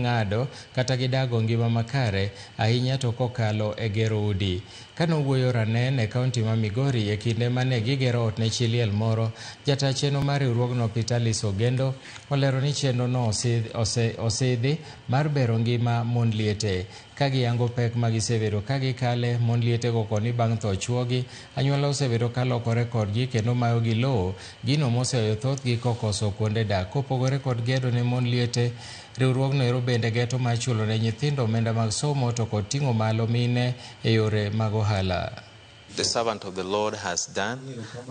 Ging'ado kata gidago ngima makare ahinya to kokalo e gero udi. Kane owuoyo Ranen e kaunti ma Migori e kinde mane gigero ot ne chi liel moro, jata chenro mar riwruogno Pitalis Ogendo olero ni chenro no osidhi mar bero ngima mond liete. Ka giyango pek ma gisebedo ka gikale, mond lietego koni bang' tho chuogi, anyuola osebedo ka lokore kodgi kendo mayogi lowo, gino moseweyo thothgi kokoso kuonde dak. Kopogore kod gedo ne mond liete, riwruogno ero bende geto mar chulo ne nyithindo omenda mag somo to kod ting'o malo mine e yore mag ohala. The servant of the Lord has done,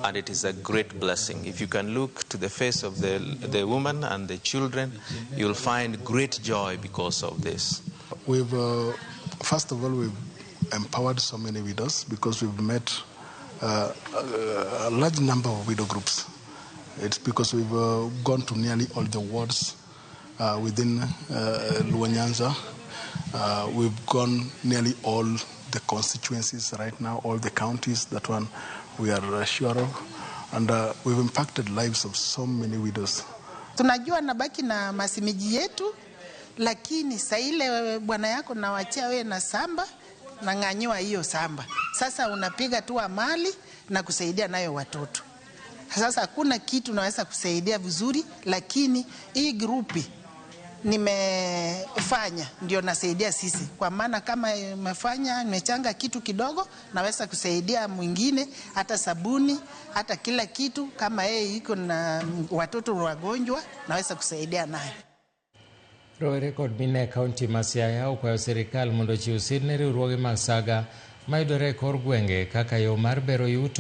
and it is a great blessing. If you can look to the face of the woman and the children, you'll find great joy because of this. First of all, we've empowered so many widows because we've met a large number of widow groups. It's because we've gone to nearly all the wards within Luo Nyanza. We've gone nearly all the constituencies right now, all the counties, that one we are sure of. And we've impacted lives of so many widows. Tunajua nabaki na masimiji yetu, lakini saa ile bwana yako nawachia wewe na samba na ng'anyiwa hiyo samba. Sasa unapiga tu amali na kusaidia nayo watoto. Sasa hakuna kitu naweza kusaidia vizuri, lakini hii grupi nimefanya ndio nasaidia sisi, kwa maana kama nimefanya nimechanga kitu kidogo, naweza kusaidia mwingine, hata sabuni, hata kila kitu. Kama yeye iko na watoto wagonjwa, naweza kusaidia nayo. Rowere kod mine e kaunti ma Siaya okwayo sirikal mondo ochiw sir ne riwruoge mag saga mayudore e kor gwenge kaka yo mar bero yuto.